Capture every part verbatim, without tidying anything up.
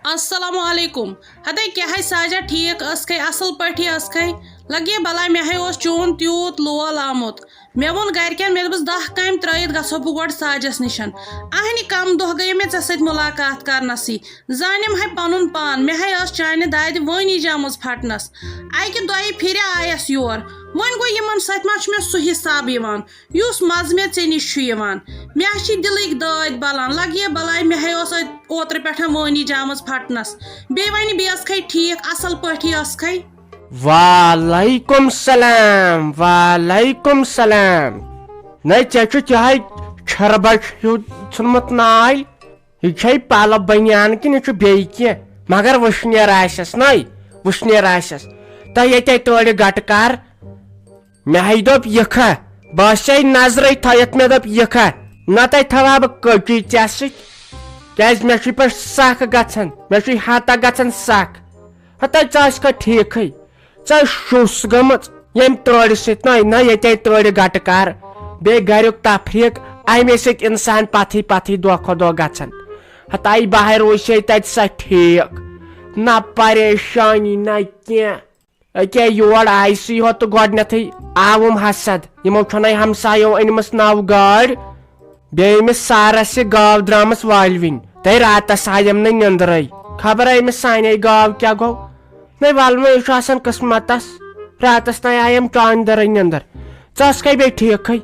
السلام علیکم۔ ہتے کیٛاہ ہے ساجہ، ٹھیٖک ٲسکھے؟ اصل پٲٹھی ٲسکھے؟ لگے بلاے، مےٚ ہے اوس چون تیوٗت لول آمُت۔ مےٚ ووٚن گرِکٮ۪ن، مےٚ دوٚپُس، دَہ کامہِ ترٲیِتھ گژھو بہٕ گۄڈٕ ساجس نِشن۔ اہنہِ کم دۄہ گٔیے مےٚ ژےٚ سۭتۍ مُلاقات کرنسٕے۔ زانِم ہے پنُن پان، مےٚ ہے ٲس چانہِ دادِ وٲنی جامٕژ پھٹنس۔ اکہِ دۄیہِ پھِرِ آیس یور۔ وۄنۍ گوٚو، یِمن سۭتۍ ما چھُ مےٚ سُہ حساب یِوان، یُس مزٕ مےٚ ژےٚ نِش چھُ یِوان؟ مےٚ چھِ دِلٕکۍ دٲدۍ بلان، لگیے بلاے، مےٚ ہے ٲس أتۍ اوترٕ پٮ۪ٹھ وٲنی جامٕژ پھٹنس۔ بیٚیہِ ونہِ بیٚیہِ ٲسکھے ٹھیٖک، اصل پٲٹھی ٲسکھے؟ وعلیکم سلام، وعلیکم سلام۔ نَے، ژےٚ چھُتھ یِہوٚے چھربج ہیوٗ ژھُنمُت ناے۔ یہِ چھے پلو بنیان کِنہٕ یہِ چھُ بیٚیہِ کینٛہہ؟ مگر وٕشنیر آسٮ۪س نَے، وٕشنیر آسٮ۪س۔ تۄہہِ ییٚتہِ تورِ گٹہٕ کار۔ مےٚ ہے دوٚپ یِکھا، بہٕ آسے نظرے تھٲیِتھ، مےٚ دوٚپ یِکھا، نتہٕ تھاوہا بہٕ کٔچی ژےٚ سۭتۍ۔ کیازِ مےٚ چھُ پٮ۪ٹھ سکھ گژھان، مےٚ چھُ ہتا گژھان سکھ۔ ہتا ژٕ آسکھا ٹھیٖکھٕے؟ ژٕ شُس گٔمٕژ ییٚمہِ ترٛوڑِ سۭتۍ۔ نہ، نہ، ییٚتے ترٛوڑِ گٹہٕ کر، بیٚیہِ گریُک تفریٖق، امے سۭتۍ انسان پتھٕے پتھٕے دۄہ کھۄتہٕ دۄہ گژھان۔ ہتاے بہٕ ہے روزِ ہے تتہِ سۄ ٹھیٖک، نہ پریشانی نہ کینٛہہ۔ أکے یور آیہِ سٕے ہوت تہٕ گۄڈنیتھٕے آوُم حسد، یِمو چھُنَے ہمسایو أنمٕژ نٔو گٲڑۍ۔ بیٚیہِ أمِس سارس یہِ گاو درٛامٕژ والوٕنۍ، تہٕ راتس آیم نہٕ نیٚنٛدرے۔ خبر أمِس سانے گاو کیٛاہ گوٚو۔ نَے ولہٕ وۄنۍ، یہِ چھُ آسان قٕسمتس۔ راتس تام آیم چاندرے نیٚنٛدر۔ ژٕ ٲسکھے بیٚیہِ ٹھیٖکھٕے؟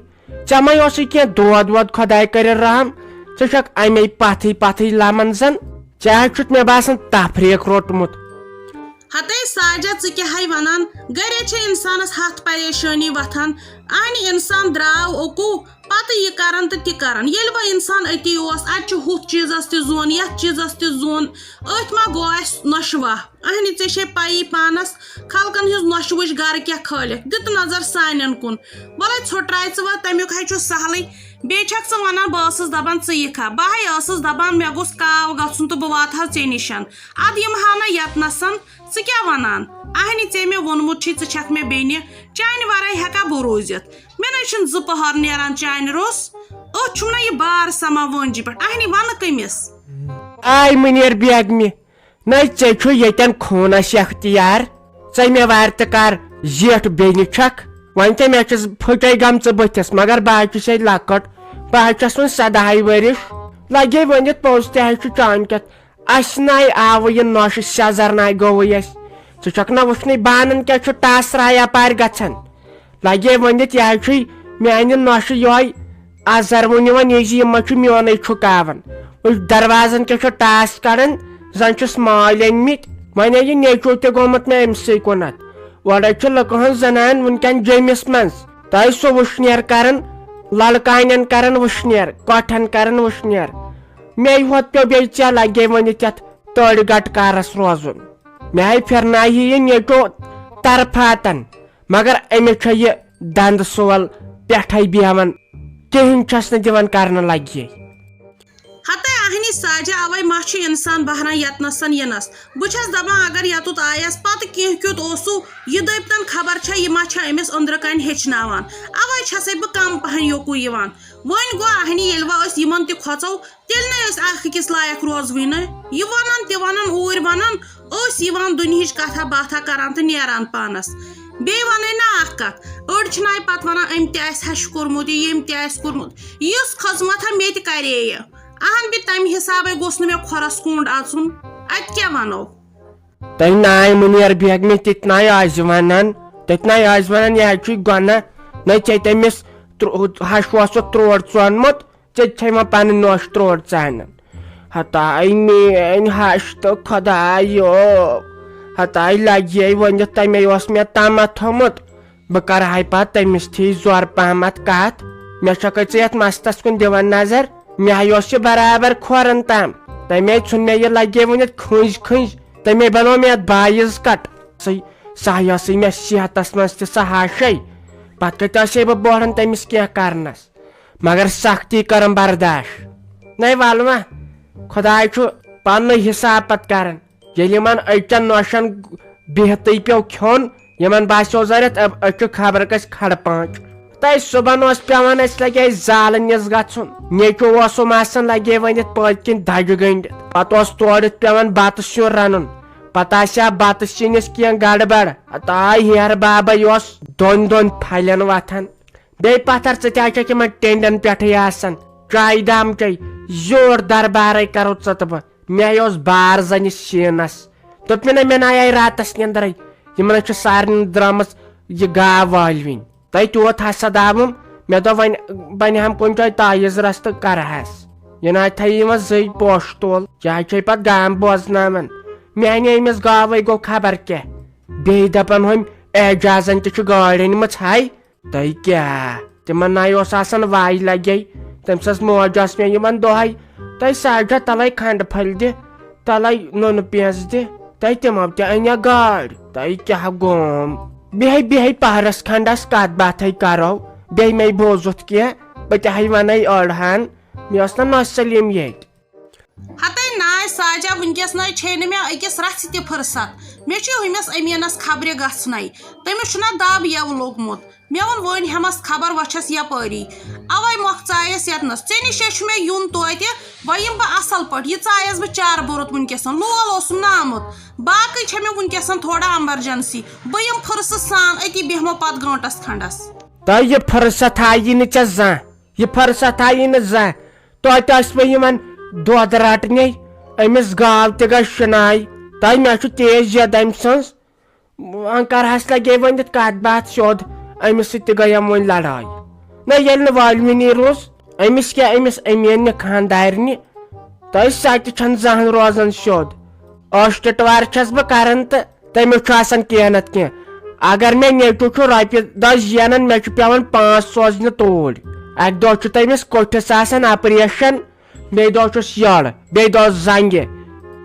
ژےٚ ما اوسُے کینٛہہ دود وود؟ خۄداے کٔرِن رحم، ژٕ چھکھ امے پتھٕے پتھٕے لمان زن۔ ژےٚ حظ چھُتھ مےٚ باسان تفریٖق روٚٹمُت۔ ہتے ساجہ، ژٕ کیٛاہ ہے ونان؟ گرے چھے انسانس ہتھ پریشٲنی وۄتھان۔ اہنہِ انسان درٛاو اوکوٗ، پتہٕ یہِ کران تہٕ تہِ کران۔ ییٚلہِ وۄنۍ انسان أتی اوس، اتہِ چھُ ہُتھ چیٖزس تہِ زوٗن، یتھ چیٖزس تہِ زوٗن، أتھۍ ما گوٚو اسہِ نۄشہِ واہ؟ اہنہِ ژےٚ چھے پَیی پانس، خلقن ہٕنٛز نۄشہِ وٕچھ گرٕ کیٛاہ کھٲلِکھ۔ دِ تہٕ نظر سانٮ۪ن کُن۔ وَلَے ژھوٚٹراے ژٕ وۄنۍ، تَمیُک ہے چھُ سہلٕے۔ بیٚیہِ چھَکھ ژٕ وَنان، بہٕ ٲسٕس دَپان ژٕ یِکھا۔ بہٕ ہے ٲسٕس دَپان، مےٚ گوٚژھ کاو گژھُن تہٕ بہٕ واتہٕ ہا ژےٚ نِشَن۔ اَدٕ یِمہٕ ہا نہٕ یَتنَسَن۔ ژٕ کیٛاہ وَنان؟ اہنہِ ژےٚ مےٚ ووٚنمُت چھُے، ژٕ چھَکھ مےٚ بیٚنہِ۔ چانہِ وَرٲے ہٮ۪کا بہٕ روٗزِتھ؟ مےٚ نَے چھُنہٕ زٕ پۄہَر نیران چانہِ روٚس۔ أتھۍ چھُم نہ یہِ بار سَمان وٲنجہِ پٮ۪ٹھ۔ اہنہِ وَنہٕ کٔمِس؟ آے مُنیر بیگمہِ۔ نَے ژےٚ چھُ ییٚتٮ۪ن خوٗنس اختیار۔ ژےٚ مےٚ وارِ تہٕ کر زیٹھ بیٚنہِ چھکھ۔ وۄنۍ کیٛاہ، مےٚ چھس پھٕٹے گٔمژٕ بٕتھِس، مگر بہٕ حظ چھُسے لۄکٕٹ، بہٕ حظ چھس وۄنۍ سدہاے ؤرِش۔ لگے ؤنِتھ، پوٚز تہِ حظ چھُ چانہِ کٮ۪تھ۔ اسہِ نَے آوٕ یہِ نۄشہِ سیزر نَے گوٚوٕے اسہِ۔ ژٕ چھکھ نہ وٕچھنٕے بانن کیٛاہ چھُ ٹاسراے اپارِ گژھان۔ لگے ؤنِتھ، یہِ حظ چھُے میانہِ نۄشہِ یِہوٚے اَزر وُنہِ وۄنۍ یہِ زِ یہِ ما چھُ میونُے چھُکاوان۔ أسۍ دروازن کیٛاہ چھُ ٹاس کڑان، زن چھُس مٲلۍ أنۍ مٕتۍ۔ وۄنۍ ہے یہِ نیٚچو تہِ گوٚمُت مےٚ أمۍ سٕے کُنتھ۔ اورے چھِ لُکہٕ ہٕنٛز زنان وٕنکٮ۪ن جیٚمِس منٛز۔ تۄہہِ سُہ وٕشنیر کران، لڑکانٮ۪ن کران وٕشنیر، کۄٹھٮ۪ن کران وٕشنیر۔ مے ہوت پیوٚو بیٚیہِ ژےٚ لگے ؤنِتھ یتھ تٲڑِ گٹہٕ کارس روزُن۔ مے ہے پھرنایہِ یہِ نیٚچو طرفاتن۔ مگر أمِس چھےٚ یہِ دندٕ سول پٮ۪ٹھے بیہوان، کِہِنۍ چھَس نہٕ دِوان کرنہٕ لگہِ۔ ہتے اہنی ساجہ، اوے ما چھُ انسان بہران یتنسن یِنس۔ بہٕ چھَس دپان، اگر یتُت آیس، پتہٕ کینٛہہ کیُتھ اوسُو، یہِ دٔپتن خبر چھےٚ، یہِ ما چھےٚ أمِس أنٛدرٕ کنہِ ہیٚچھناوان۔ اوے چھسے بہٕ کم پہن یوکُن یِوان۔ وۄنۍ گوٚو اہنی، ییٚلہِ وۄنۍ أسۍ یِمن تہِ کھۄژو، تیٚلہِ نَے أسۍ اکھ أکِس لایق روزوٕے نہٕ۔ یہِ وَنان تہِ وَنان، اوٗرۍ وَنان، أسۍ یِوان دُنہِچ کَتھا باتھا کَران تہٕ نیران پانَس۔ بیٚیہِ وَنَے نہ اَکھ کَتھ، أڑۍ چھِ نَے پَتہٕ وَنان، أمۍ تہِ آسہِ ہَشہِ کوٚرمُت، یہِ ییٚمۍ تہِ آسہِ کوٚرمُت۔ یِژھ خٔذمَتھا مےٚ تہِ کَرے یہِ۔ اَہَن بہِ تَمہِ حِسابَے گوٚژھ نہٕ مےٚ کھۄرَس کوٚنٛڈ اَژُن۔ اَتہِ کیٛاہ وَنو؟ تۄہہِ ناے مُنیر بیگ مےٚ تِتہِ ناے آز وَنان، تِتہِ ناے آز وَنان، یہِ حظ چھُے گۄناہ۔ نَے ژےٚ تٔمِس ترٛو-، ہَش اوسُتھ ترٛوٹ ژونمُت۔ ژےٚ چھے وۄنۍ پنٕنۍ نوش ترٛوٹ ژانان۔ ہتاے میٲنۍ ہش تہٕ خۄدایو، ہتاے لگے ؤنِتھ تمے اوس مےٚ تمہ تھوٚمُت۔ بہٕ کرٕ ہاے پتہٕ تٔمِس تھی زورٕ پہمتھ کتھ۔ مےٚ چھکھے ژٕ یتھ مستس کُن دِوان نظر؟ مےٚ ہاے اوس یہِ برابر کھورن تام۔ تمے ژھُن مےٚ یہِ لگے ؤنِتھ کھٔنج کھٔنج۔ تمے بنوو مےٚ یتھ بایز کٹ۔ سُے، سۄ ہاے ٲسٕے مےٚ صحتس منٛز تہِ سۄ ہشے۔ پتہٕ کتہِ ٲسے بہٕ بوہران تٔمِس کینٛہہ کرنس۔ مگر سختی کٔرٕم برداش۔ نَے وَلہٕ وۄنۍ، خۄداے چھُ پننُے حساب پتہٕ کران۔ ییٚلہِ یِمن أزچٮ۪ن نوشن بِہتٕے پیوٚو کھیوٚن، یِمن باسیو زن رٮ۪تھ أ-، أسۍ چھِ خبر کٔژ کھڑ پانٛچ۔ تہٕ صُبحن اوس پٮ۪وان اَسہِ لگے زالہٕ نِس گژھُن۔ نیٚچوٗ اوسُم آسان لگے ؤنِتھ پٔتۍ کِنۍ دَجہِ گٔنٛڈِتھ۔ پتہٕ اوس تورٕ پٮ۪وان بتہٕ سیُن رنُن۔ پتہٕ آسہِ ہا بتہٕ سِنِس کینٛہہ گڑبڑ۔ تہٕ آے ہیرٕ بابے اوس دۄن دۄن پھلٮ۪ن وۄتھان۔ بیٚیہِ پتھر ژٕ تہِ ہا چھکھ یِمن ٹینڈن پٮ۪ٹھٕے آسان۔ چایہِ دام چے، زیوٗٹھ دربارے کرو ژٕ تہٕ بہٕ۔ مےٚ اوس بار زنہِ شیٖنس۔ دوٚپ مےٚ نہ، مےٚ نہ آیہِ راتس نیٚنٛدرے۔ یِمن چھِ سارنٕے درٛامٕژ یہِ گاو والوٕنۍ۔ تۄہہِ تیوٗت حسد آوُم، مےٚ دوٚپ وۄنۍ بنہِ ہم کُنہِ جایہِ تایٖز رس تہٕ کرہس۔ یہِ نہ تھایہِ یِمن زٕے پوشہٕ تول، یہِ حظ چھے پتہٕ گام بوزناوان۔ میانہِ أمِس گاوے گوٚو خبر کیٛاہ۔ بیٚیہِ دپان ہُمۍ اعجازن تہِ چھِ گٲڑۍ أنمٕژ ہاے۔ تۄہہِ کیٛاہ؟ تِمن ناے اوس آسان واے لگے۔ تٔمۍ سٕنٛز موج ٲس مےٚ یِمن دۄہے، تۄہہِ ساجہ تلے کھنڈٕ پھٔلۍ دِ، تلے نُنہٕ پیٖنٛژ دِ، تۄہہِ تِمو تہِ أنیا گٲڑۍ؟ تۄہہِ کیٛاہ گوم؟ بیٚہے بیٚہے پہرس کھنڈس کتھ باتھے کرو، بیٚیہِ مے بوزُتھ کینٛہہ، بہٕ تہِ ہے ونَے أڑہان، مےٚ ٲس نہ نۄش سلیٖم ییٚتہِ۔ ہتے ناے ساجہ، وٕنکیٚس ناے چھے نہٕ مےٚ أکِس رژھِ تہِ فرصت۔ مےٚ چھُ ہُمِس أمیٖنس خبرِ گژھنَے۔ تٔمِس چھُنہ دب یَوٕ لوٚگمُت۔ مےٚ ووٚن وۄنۍ ہٮ۪مس خبر وۄچھس یپٲری۔ اوے مۄکھ ژایس یتنس۔ ژےٚ نِش چھُ مےٚ یُن توتہِ۔ وۄنۍ یِمہٕ بہٕ اصل پٲٹھۍ۔ یہِ ژایس بہٕ چار بوٚرُت وٕنکیٚس۔ لول اوسُم نہ آمُت۔ باقٕے چھےٚ مےٚ وٕنکیٚس تھوڑا ایمرجنسی۔ بہٕ یِمہٕ فرصہٕ سان أتی بیٚہمو پتہٕ گٲنٹس کھنڈس۔ تۄہہِ یہِ فرصت آیی نہٕ ژےٚ زانٛہہ۔ یہِ فرصت آیی نہٕ زانٛہہ۔ توتہِ ٲسۍ مےٚ یِوان دۄد رٹنہِ، أمِس گاو تہِ گٔے شِناے۔ تۄہہِ مےٚ چھُ تیز زید أمۍ سٕنٛز۔ وۄنۍ کرہس لگے ؤنِتھ کتھ باتھ سیوٚد، أمِس سۭتۍ تہِ گٔیم وۄنۍ لڑٲے۔ نہ، ییٚلہِ نہٕ والوٕنی روٗز، أمِس کیٛاہ، أمِس أمیٖن نہِ خانٛدارنہِ، تۄہہِ سۄ تہِ چھنہٕ زانٛہہ روزان سیوٚد۔ ٲش ٹٹوار چھس بہٕ کران تہٕ تٔمِس چھُ آسان کینٛہہ نتہٕ کینٛہہ۔ اگر مےٚ نیٚچوٗ چھُ رۄپیہِ دَہ زینان، مےٚ چھُ پٮ۪وان پانٛژھ سوزنہِ توٗرۍ۔ اکہِ دۄہ چھُ تٔمِس کوٚٹھِس آسان آپریشن، بیٚیہِ دۄہ چھُس یٔڑ، بیٚیہِ دۄہ زنٛگہِ،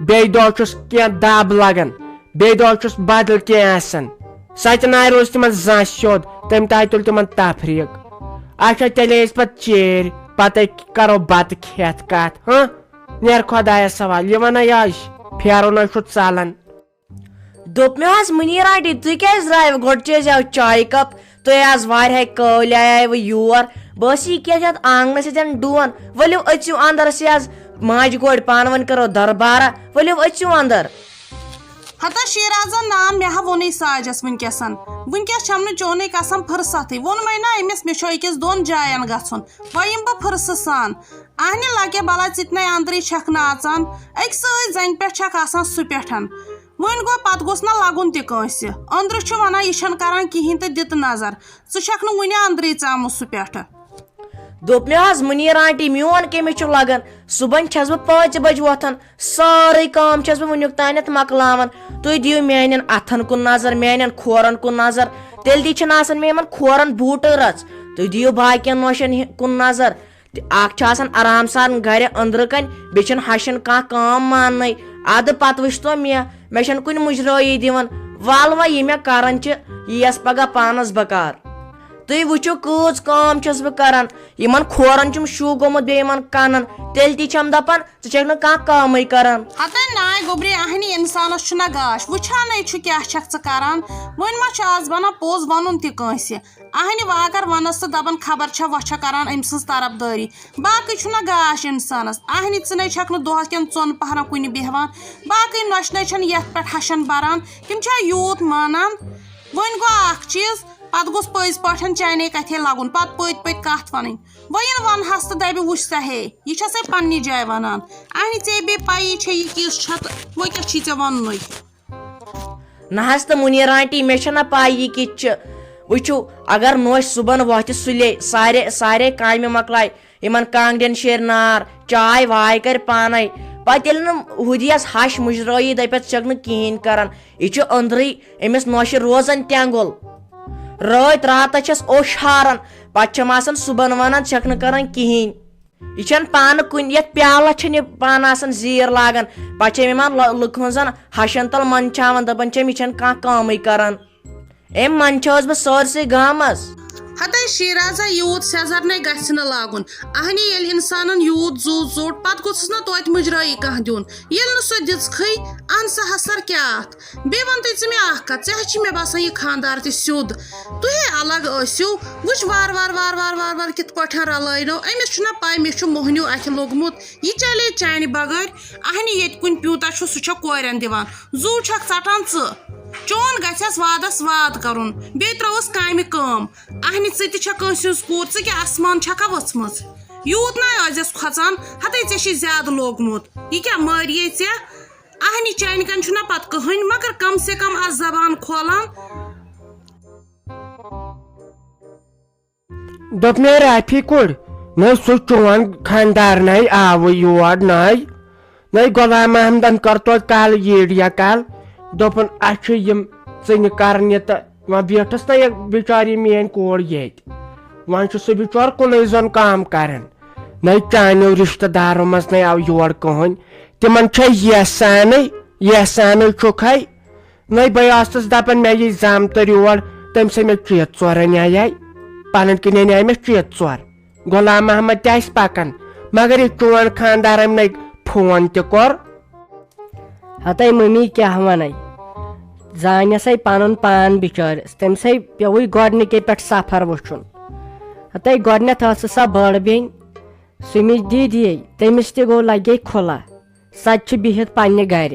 بیٚیہِ دۄہ چھُس کینٛہہ دب لگان، بیٚیہِ دۄہ چھُس بدل کینٛہہ آسان۔ سۄ تہِ ناے روٗز تِمن زانٛہہ سیوٚد، تٔمۍ تاے تُل تِمن تفریٖق۔ اچھا، تیٚلے أسۍ پتہٕ ژیٖرۍ، پتے کرو بتہٕ کھٮ۪تھ کتھ، ہاں؟ نیر خۄدایس حوالہٕ، یہِ ونَے آز پھیرو نہ چھُ ژلان۔ دوٚپ مےٚ حظ، مُنیٖر آنٹی، تُہۍ کیٛازِ درٛایوٕ؟ گۄڈٕ چیٚزیو چایہِ کپ۔ تُہۍ آز واریاہے کٲلۍ آیوٕ یور۔ بہٕ ٲسٕس یہِ کیٛاہ چھِ اَتھ آنٛگنَس سۭتۍ ڈُوان۔ ؤلِو أژِو اَندَر، أسۍ آز ماجہِ گۄڈٕ پانہٕ ؤنۍ کَرو دربارہ۔ ؤلِو أژِو اَندَر۔ ہتا شیرازن نان، مےٚ ہا ووٚنُے ساجس وٕنکیٚسن۔ وٕنکیٚس چھَم نہٕ چونُے قسم فرصتٕے۔ ووٚنمَے نا أمِس، مےٚ چھُ أکِس دۄن جاین گژھُن۔ وۄنۍ یِمہٕ بہٕ فرصہٕ سان۔ اہنہِ لگے بلا ژٕ تہِ نے اندرٕے چھکھ نہٕ اژان، أکۍ سٕے زنگہِ پٮ۪ٹھ چھکھ آسان سُہ پٮ۪ٹھن۔ وۄنۍ گوٚو پتہٕ گوٚژھ نہ لگُن تہِ کٲنسہِ۔ أندرٕ چھُ ونان یہِ چھنہٕ کران کِہینۍ تہٕ دِتہٕ نظر، ژٕ چھکھ نہٕ وُنہِ اندرٕے ژامُت سُہ پٮ۪ٹھٕ۔ دوٚپ مےٚ حظ، مُنیٖر آنٹی میون کٔمِس چھُ لگان؟ صُبحن چھس بہٕ پانٛژِ بجہِ وۄتھان، سٲرٕے کٲم چھس بہٕ وٕنیُک تانٮ۪تھ مۄکلاوان۔ تُہۍ دِیِو میانٮ۪ن اتھن کُن نظر، میانٮ۪ن کھورن کُن نظر، تیٚلہِ تہِ چھنہٕ آسان مےٚ یِمن کھورن بوٗٹہٕ رژھ۔ تُہۍ دِیِو باقین نوشن ہِ-، کُن نظر۔ تہِ اکھ چھُ آسان آرام سان گرِ أنٛدرٕ کنۍ، بیٚیہِ چھُنہٕ ہشن کانٛہہ کٲم ماننٕے۔ ادٕ پتہٕ وٕچھتو مےٚ، مےٚ چھَنہٕ کُنہِ مُجرٲیی دِوان۔ ول وۄنۍ یہِ مےٚ کران چھِ، یِیَس پگاہ پانس بکار۔ تُہۍ وٕچھِو کۭژ کٲم چھَس بہٕ کران، یِمن کھورن چھُم شوٗ گوٚمُت بیٚیہِ یِمن کنن، تیٚلہِ تہِ چھَم دپان ژٕ چھَکھ نہٕ کانٛہہ کٲمٕے کران۔ ہتے ناے گوٚبرے اہنہِ انسانس چھُنہ گاش، وٕچھانے چھُ کیٛاہ چھَکھ ژٕ کران۔ وۄنۍ ما چھُ از بنان پوٚز ونُن تہِ کٲنٛسہِ؟ اہنہِ واکر ونس تہٕ دپان خبر چھا وۄچھا کران أمۍ سٕنٛز طرفدٲری۔ باقٕے چھُنہ گاش انسانس۔ اہنہِ ژٕنے چھکھ نہٕ دۄہس کٮ۪ن ژۄن پہرن کُنہِ بیہوان۔ باقٕے نۄشہِ نَے چھنہٕ یتھ پٮ۪ٹھ ہشن بران۔ تِم چھا یوٗت مانان؟ وۄنۍ گوٚو اکھ چیٖز، پتہٕ گوٚژھ پٔزۍ پٲٹھۍ چانے کتھے لگُن، پتہٕ پٔتۍ پٔتۍ کتھ ونٕنۍ۔ وۄنۍ ییٚلہِ ونہس تہٕ دپہِ وُچھ سا ہے، یہِ چھسے پننہِ جایہِ ونان۔ اہنہِ ژےٚ بیٚیہِ پَیی چھے یہِ کِژھ چھےٚ تہٕ وۄنۍ کیٛاہ چھی ژےٚ وننُے؟ نہ حظ تہٕ مُنیٖر آنٹی، مےٚ چھےٚ نہ پَے یہِ کِژھ چھِ۔ وٕچھِو، اگر نوش صُبحن وۄتھِ سُلے، سارے، سارے کامہِ مۄکلایہِ، یِمن کانٛگڑٮ۪ن شیرِ نار، چاے واے کرِ پانے، پتہٕ ییٚلہِ نہٕ ہُدیس ہش مُجرٲیی دپٮ۪س ژٕ چھکھ نہٕ کِہینۍ کران، یہِ چھُ أنٛدرٕے أمِس نوشہِ روزان تینٛگُل۔ رٲتۍ راتس چھس اوٚش ہاران، پتہٕ چھم آسان صُبحن ونان ژٕ چھکھ نہٕ کران کِہینۍ۔ یہِ چھَنہٕ پانہٕ کُنہِ، یَتھ پیالَس چھَنہٕ یہِ پانہٕ آسان زیٖر لاگان۔ پَتہٕ چھَم یِوان لُ-، لُکہٕ ہٕنٛزَن ہَشَن تَل منٛدچھاوان، دَپان چھَم، یہِ چھَنہٕ کانٛہہ کٲمٕے کَران۔ أمۍ منٛدچھٲوٕس بہٕ سٲرسٕے گامَس۔ ہتے شیرازا، یوٗت سیٚزر نے گژھِ نہٕ لاگُن۔ اہنہِ، ییٚلہِ انسانن یوٗت زُو ژوٚٹ، پتہٕ گوٚژھُس نہ توتہِ مُجرٲیی کانٛہہ دیُن۔ ییٚلہِ نہٕ سۄ دِژکھٕے، اہن سا ہسر کیٛاہ اتھ؟ بیٚیہِ وَن تہٕ ژٕ مےٚ اکھ کتھ، ژےٚ ہا چھِ مےٚ باسان یہِ خانٛدار تہِ سیوٚد۔ تُہے الگ ٲسِو، وٕچھ وار وار وار وار وار وار کِتھ پٲٹھۍ رلٲینو۔ أمِس چھُنہ پاے مےٚ چھُ موہنیو اتھِ لوٚگمُت، یہِ چلے چانہِ بغٲر؟ اہنہِ، ییٚتہِ کُنہِ پیوٗنتہ چھُ، سُہ چھےٚ کورٮ۪ن دِوان، زُو چھکھ ژٹان ژٕ۔ چون گژھٮ۪س وادس واد کرُن، بیٚیہِ ترٲوٕس کامہِ کٲم۔ اہنہِ، ژٕ تہِ چھکھ کٲنٛسہِ ہٕنٛز کوٗر، ژٕ کیٛاہ آسمان چھکھا ؤژھمٕژ؟ یوٗت نہ ٲسۍزٮ۪س کھۄژان، ہتے ژےٚ چھے زیادٕ لوگمُت۔ یہِ کیٛاہ مٲریے ژےٚ؟ اہنہِ، چانہِ کَنۍ چھُنہ پتہٕ کٕہٕنۍ، مگر کم سے کم آس زبان کھولان۔ دوٚپ مےٚ، رافی کوٚر، نَے سُہ چون خانٛدار نَے آوٕے یور نَے۔ نَے غلام محمدن کٔر توتہِ کالہٕ ییٖڈیا کال، دوٚپُن، اَسہِ چھِ یِم ژٕنہِ کرنہِ تہٕ وۄنۍ بیٖٹھٕس نہ یہِ بِچٲرۍ یہِ میٛٲنۍ کوٗر ییٚتہِ۔ وۄنۍ چھُ سُہ بِچور کُنُے زوٚن کٲم کران۔ نَے چانیو رِشتہٕ دارو منٛز نَے آو یور کٕہٕنۍ۔ تِمن چھے یحسانٕے، یحسانٕے چھُکھے۔ نَے بہٕ ٲسٕس دَپان، مےٚ یی زامتٕر یور، تٔمۍ سٕے مےٚ چیٖت ژور اَنے۔ پَنٕنۍ کِنۍ اَنے مےٚ چیٖت ژور۔ غلام محمد تہِ آسہِ پَکان، مگر یہِ چون خانٛدار أمۍ نَے فون تہِ کوٚر۔ ہتے مٔمی کیٛاہ وَنَے؟ زانٮ۪سَے پَنُن پان بِچٲرِس، تٔمۍ سٕے پیوٚوُے گۄڈٕنِکے پٮ۪ٹھ سفر وٕچھُن۔ ہتے گۄڈٕنٮ۪تھ ٲسٕس سۄ بٔڑ بیٚنہِ، سُمِج دیدی، تٔمِس تہِ گوٚو لگے کھُلا۔ سۄ تہِ چھِ بِہِتھ پننہِ گرِ۔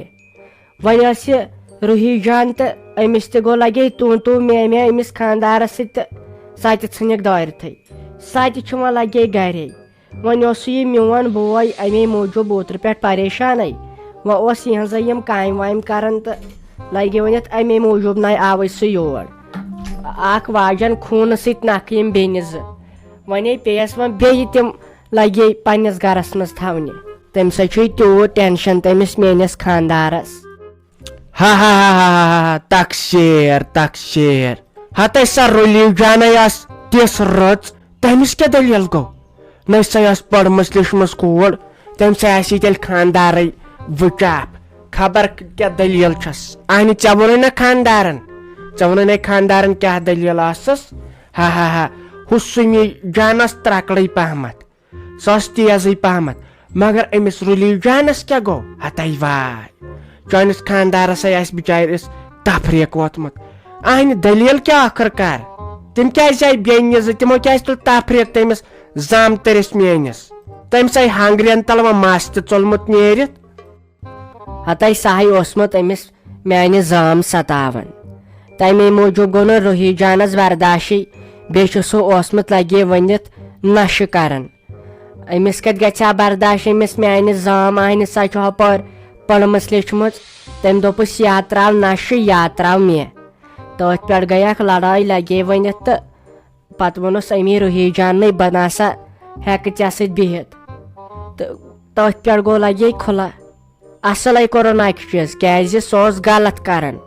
وۄنۍ ٲس یہِ روحی جان تہٕ أمِس تہِ گوٚو لگے تو تو میں میں أمِس خانٛدارس سۭتۍ تہٕ سۄ تہِ ژھٕنِکھ دٲرتھٕے۔ سۄ تہِ چھِ وۄنۍ لگے گرے۔ وۄنۍ اوس یہِ میون بوے امے موٗجوٗب اوترٕ پٮ۪ٹھ پریشانٕے۔ وۄنۍ اوس یِہنٛزے یِم کامہِ وامہِ کران تہٕ لگے ؤنِتھ امے موٗجوٗب نَے آوٕے سُہ یور۔ اکھ واجن خوٗنہٕ سۭتۍ نکھٕ یِم بیٚنہِ زٕ۔ وۄنۍ پیٚیس وۄنۍ بیٚیہِ تِم لگے پننِس گرس منٛز تھاونہِ۔ تٔمۍ سۭتۍ چھُے تیوٗت ٹینشن تٔمِس میٲنِس خانٛدارس۔ ہا ہا ہا ہا ہا ہا، تخشیر، تخشیر۔ ہتے سۄ رُلی جانے ٲس تِژھ رٕژ، تٔمِس کیٛاہ دٔلیٖل گوٚو؟ نَے سۄ ٲس پٔرمٕژ لیچھمٕژ کوٗر، تٔمۍ سۄ آسہِ تیٚلہِ خانٛدارٕے وٕچاپھ۔ خبر کیٛاہ دٔلیٖل چھَس۔ اہنہِ، ژےٚ ووٚنُے نہ خانٛدارن، ژےٚ ووٚنُے نہ خانٛدارن کیٛاہ دٔلیٖل ٲسٕس؟ ہا ہا ہا، ہُہ سُمی جانس ترٛکڑٕے پہمتھ۔ سۄ ٲس تیزٕے پہمتھ، مگر أمِس رُلی جانس کیٛاہ گوٚو؟ ہتے واے، چٲنِس خانٛدارس ہے آسہِ بِچارِس تفریٖق ووتمُت۔ اہنہِ دٔلیٖل کیٛاہ ٲخٕر کار؟ تِم کیٛازِ آیہِ بیٚنہِ زٕ؟ تِمو کیٛازِ تُل تفریٖق تٔمِس زامتٕرِس میٛٲنِس؟ تٔمِس آیہِ ہنٛگرٮ۪ن تل وۄنۍ مس تہِ ژوٚلمُت نیٖرِتھ۔ ہتے سہی اوسمُت أمِس میانہِ زام ستاوان۔ تمے موٗجوٗب گوٚو نہٕ روحی جانس برداشٕے، بیٚیہِ چھُ سُہ اوسمُت لگے ؤنِتھ نشہٕ کران۔ أمِس کتہِ گژھِ ہا برداش؟ أمِس میانہِ زام آہنہِ سۄ چھِ ہۄپٲرۍ پٔرمٕژ لیچھمٕژ۔ تٔمۍ دوٚپُس، یا تراو نشہٕ یا تراو مےٚ۔ تٔتھۍ پٮ۪ٹھ گٔے اکھ لڑٲے لگے ؤنِتھ تہٕ پتہٕ ووٚنُس أمی روحی جاننٕے، بہٕ نسا ہٮ۪کہٕ ژےٚ سۭتۍ بِہِتھ۔ تہٕ تٔتھۍ پٮ۪ٹھ گوٚو لگے کھُلہ۔ اصلے کوٚرُن اکہِ چیٖز، کیازِ سُہ اوس غلط کران۔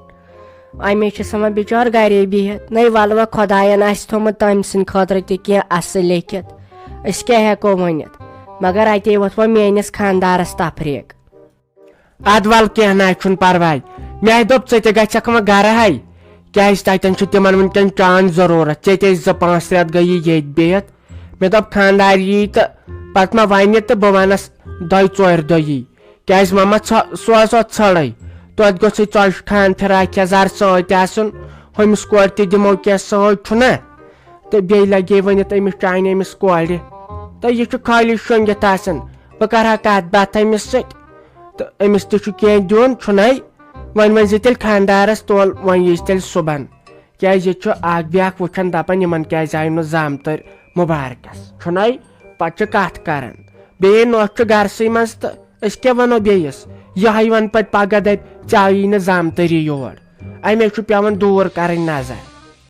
امی چھِ سۄ وۄنۍ بِچور گرے بِہِتھ۔ نَے وَلہٕ وۄنۍ خۄدایَن آسہِ تھوٚمُت تٔمۍ سٕنٛدِ خٲطرٕ تہِ کینٛہہ اصٕل لیکھِتھ۔ أسۍ کیٛاہ ہٮ۪کو ؤنِتھ؟ مگر اَتے ووٚتھ وۄنۍ میٲنِس خانٛدارَس تفریٖق۔ اَدٕ وَلہٕ کینٛہہ نہ چھُنہٕ پرواے۔ مےٚ دوٚپ ژٕ تہِ گژھکھ وۄنۍ گرٕ ہے، کیازِ تَتٮ۪ن چھُ تِمن وٕنکٮ۪ن چانۍ ضروٗرت۔ ژےٚ تہِ ٲسۍ زٕ پانٛژھ رٮ۪تھ گٔیی ییٚتۍ بِہِتھ۔ مےٚ دوٚپ خانٛدار یی تہٕ پتہٕ ما وَنہِ تہٕ بہٕ وَنس دۄیہِ ژورِ دۄہ یی۔ کیازِ مما ژھۄ-، سوزو ژھٲڑے۔ توتہِ گوٚژھے ژۄچہِ خان فراک یزار سۭتۍ آسُن۔ ہُمِس کورِ تہِ دِمو کینٛہہ سۭتۍ، چھُنہ؟ تہٕ بیٚیہِ لگے ؤنِتھ أمِس چانہِ أمِس کورِ۔ تہٕ یہِ چھُ خٲلی شۄنٛگِتھ آسان۔ بہٕ کرٕ ہا کتھ باتھ أمِس سۭتۍ۔ تہٕ أمِس تہِ چھُ کینٛہہ دیُن، چھُنَے؟ وۄنۍ ؤنۍ زِ تیٚلہِ خانٛدارس تول، وۄنۍ یی تیٚلہِ صُبحن۔ کیازِ ییٚتہِ چھُ اکھ بیاکھ وٕچھان، دپان، یِمن کیازِ آیہِ نہٕ زامتٕرۍ مُبارکس؟ چھُنَے؟ پتہٕ چھِ کتھ کران۔ بیٚیہِ نۄش چھُ گرسٕے منٛز تہٕ أسۍ کیٛاہ وَنو بیٚیِس؟ یِہوٚے وَنہٕ پَتہٕ پَگاہ دَپہِ، "ژےٚ آیی نہٕ زامتٕری یور۔" اَمے چھُ پٮ۪وان دوٗر کَرٕنۍ نظر۔